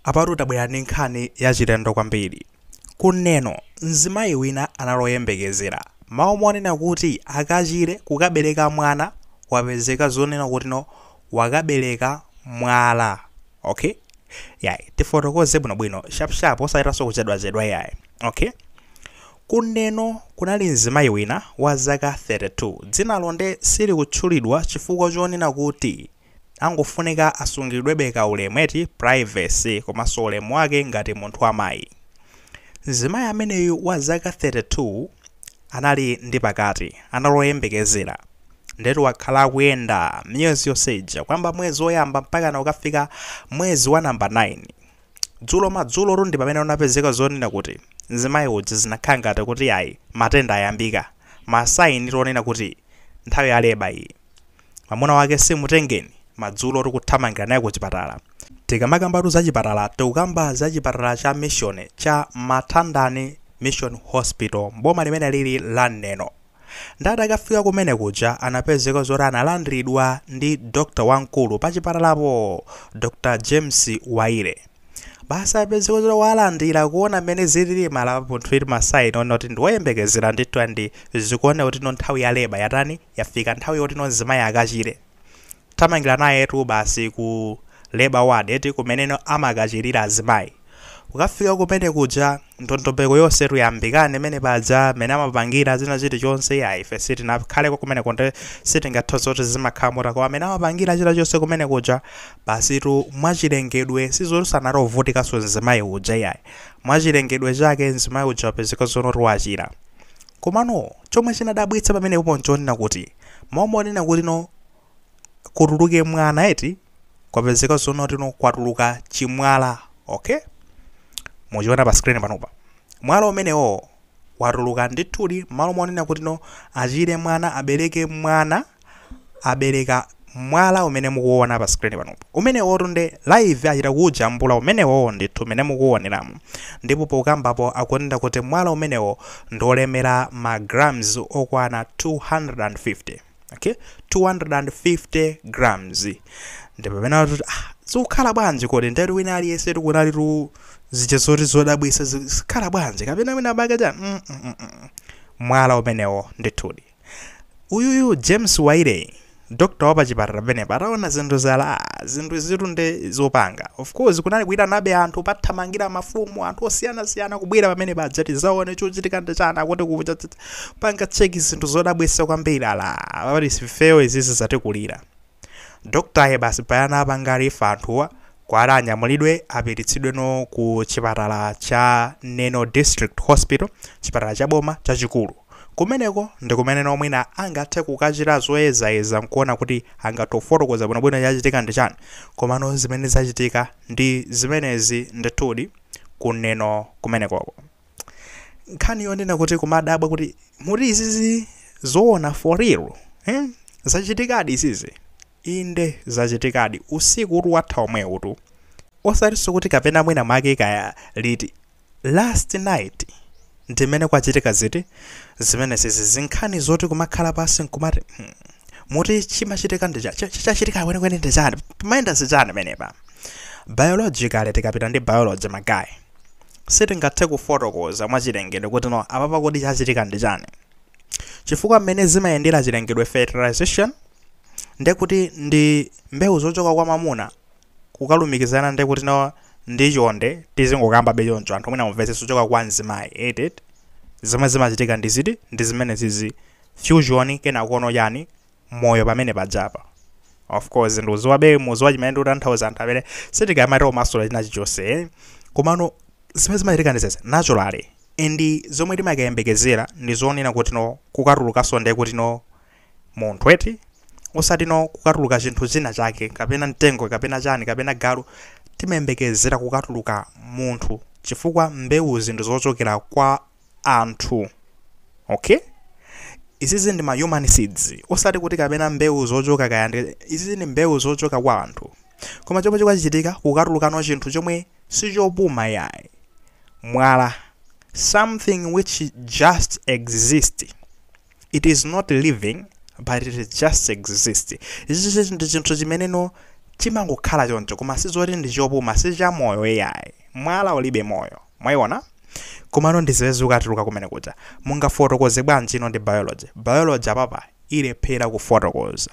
Apatu tabwera ndi nkhani yachilendo kwambiri. Ku Neno, mzimayi wina anali oyembekezera. Mmalo monena kuti akachire kukabereka mwana wapezeka zonena kuti no wakabereka mwala. Okay? Yayi, tifotokoze bwinobwino sharp sharp osachitanso kuchedwachedwa yayi. Okay? Ku Neno kunali mzimayi wina wa zaka 32. Dzinalo nde silikutchulidwa chifukwa chonena kuti angofunika asungidwebe ka ulemu eti, privacy, komanso ulemu wake ngati munthu wa mayi. Mzimayi ameneyu wa zaka 32 anali ndi pakati, anali oyembekezera. Ndetu wakhala akuyenda miyezi yonse ija, kuyamba mwezi woyamba mpakana kukafika mwezi wa namba 9. Dzulo madzulotu ndi pamene unapezeka zonena kuti mzimayi uja zinakhala ngati kuti ayi matenda ayambika, ma sign onena kuti nthawi ya leba iyi. Mamuna wake simutengeni madzulo tikuthamangira naye kuchipatala. Tikamakambatu za chipatala tikukamba za chipatala cha mission cha Matandani Mission Hospital mboma limene lili la Neno. Nde atakafika kumene kuja anapezeka zoti analandiridwa ndi doctor wamkulu pa chipatalapo Dr James Waire. Basi apezeka zoti walandira kuona mmene zilili mala munthu ili ma sign onena kuti ndiwoyembekezera ndithu and zikuoneka kuti no nthawi ya leba yatani yafika nthawi yoti no mzimayi akachire. Thamangira nayetu basi ku labour ward eti kumeneno amakachirira azimayi. Kukafika kumene kuja ndondomeko yonsetu yambikani mene paja mene amapangira zina chilichonse ya ife sitinakhaleko kumeneko nde sitingathe zoti zimakhala mota koma mene amapangira chilichonse kumene kuja basitu mwachilengedwe sizoti sanali ovutikanso mzimayi uja iyayi mwachilengedwe chake mzimayi uja wapezeka zonoti wachira. Komano chomwe chinadabwitsa pamenepopo nchonena kuti mmalo monena kuti no kutuluke mwana eti kwapezeka zonoti no kwatuluka chimwala okay muchiona pa screen panopa mwala umenewo watuluka ndithudi mmalo monena kuti no achire mwana abereke mwana abereka mwala umene mukuona pa screen panopa umenewotu nde live achita kuujambula umenewowo ndithu umene mukuoneramu ndipo pokambapo akunena kuti mwala umenewo ndiolemera ma grams okwana 250 okay 250 grams ndipo pamene akuti ah zikukhala bwanji kodi ndetu wina aliyense tikunalitu zija zoti zodabwisa zikhala bwanji kapena wina bake cha Mwala umenewo ndithudi uyuyu James Waire doctor wa pachipatala pamenepa ataona zinthu zala ah, zinthu izitu nde zopanga of course kunali kuitanabe anthu pathamangira mafumu anthu osiyanasiyana kubwera pamene paja tizaone chochitika ndi chani akuti kucha panga check zinthu zodabwitsa kwambiri ala pati ifeyo izizi zatikulira doctor basi payana apanga refer anthuwa kwati anyamulidwe apititsidweno ku chipatala cha Neno District Hospital chipatala cha boma chachikulu kumeneko ndi kumeneno mwina angathe kukachita zoyezayeza nkuona kuti angathe kufotokoza bwinobwino chachitika ndi chani komano zimene zachitika ndi zimenezi ndithudi ku Neno kumenekoko nkhani yonena kuti kumadabwa kuti muti izizi zoona for real eh? Zachitikadi izizi? Inde zachitikadi usiku watha omwewutu osatinso kuti kapena mwina mwake kaya liti last night ndimene kwachitika ziti zimenezizi zinkhani zoti kumakhala pansi nkumati muti chimachitika ndi chachitika kwenikweni ndi chani pamayenda zichani menepa biologically tikapita ndi biology ma guy sitingathe kufotokoza mwachilengedwe kuti no apapa kodi chachitika ndi chani chifukwa mmene zimayendera chilengedwe fertilization ndekuti ndi mbewu zochoka kwa mamuna kukalumikizana ndekuti no ndi chonde tizingokambabe choncho anthu mwina mumvetse zochoka kwa mzimayi eti zomwe zimachitika ndi ziti ndi zimene zizi fusion kenakono chani moyo pamene pajapa of course ndikuziwabe muziwa chimene ndikutanthauza anthu amene sitikamati omasula china chilichonse eh? Komano zimene zimachitika ndi zeze naturally and zomwe timakayembekezera ndi zonena kuti no kukatulukanso ndiye kuti no munthu eti osati no kukatuluka chinthu china chake kapena mtengo kapena chani kapena galu timayembekezera kukatuluka munthu chifukwa mbewuzi ndi zochokera kwa anthu okay izizi ndi ma human seeds osati kuti kapena mbewu zochoka kaya ndi izizi ndi mbewu zochoka kwa anthu koma chomwe chikuchitika kukatulukano chinthu chomwe sichopuma yayi mwala something which just exist it is not living but it just exist izizi ndi chinthu chimeneno Chimangokhala choncho, koma sizoti ndi chopuma, si chamoyo iyayi. Mwala ulibe moyo, mwayiona? Komano ndi zimene zikatuluka kumene kuja. Mungafotokoze bwanji ino ndi biology? Biology apapa ilephera kufotokoza.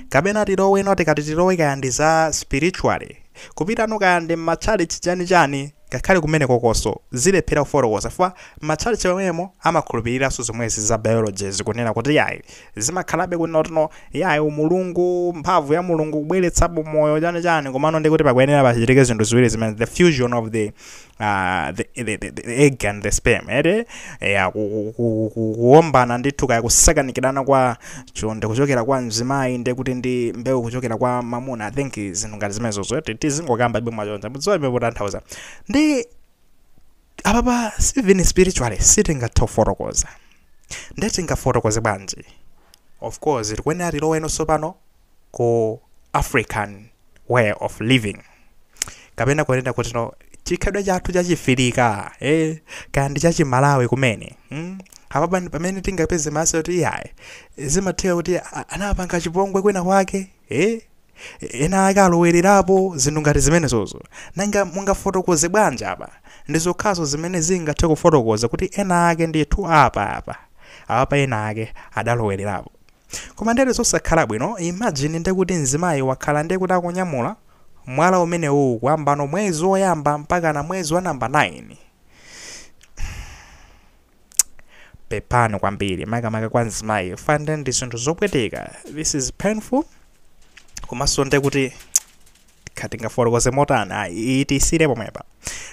Kapena tilowe ino, tikati tilowe kaya ndi za spiritually, kupitano kaya ndi m'matchalichi chanichani, ngakhale kumene kokonso zilephera kufotokoza, chifukwa m'matchalichi momwemo amakhulupiriranso zomwezi za biology, zikunena kuti yayi, zimakhalabe kunena kuti no, yayi, umulungu, mphamvu ya Mulungu kubweretsapo moyo chanichani. Komano ndi kuti pakuyenera pachitike zinthu ziwiri zimene, the fusion of the egg and the sperm, ere ya kuombana ndithu, kaya kusakanikirana kwa chonde kuchokera kwa mzimayi, ndi kuti ndi mbewu kuchokera kwa mamuna. I think zinthu ngati zimenezozo tizingokamba bwe mwachonja, mudziwa imene potanthauza. Ndi apapa even spiritually sitingathe kufotokoza. Ndi tingafotokoze bwanji? Of course tikuyenera tilowenso pano ku African way of living, kapena kunena kuti no, chikhalidwe chathu chachifirika, kaya ndi chachimalawi kumene, Apapa ndi pamene tingapeze maso kuti iyayi, zimatheka kuti anapanga chipongwe kwina kwake, ena ake alowererapo, zinthu ngati zimenezozo. Nanga mungafotokoze bwanji apa? Ndi zokhazo zimene zingathe kufotokoza kuti ena ake ndithu apa ena ake adalowererapo. Koma ndere zosakhala bwino. Imagine ndekuti mzimayi wakhala ndekuti akunyamula mwala umenewu kuyambano mwezi woyamba mpaka na mwezi wa namba 9. Pepani kwambiri, makamaka kwa mzimayi, fande ndi zinthu zopweteka. This is painful. Komanso ndekuti tingafotokoze motani? Ayi, tisire pomwepa.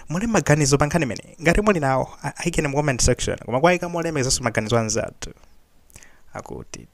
Muli maganizo pa nkhani imene? Ngati muli nawo, ayikeni mu comment section, koma kwayika molemekezanso maganizo anzathu akuti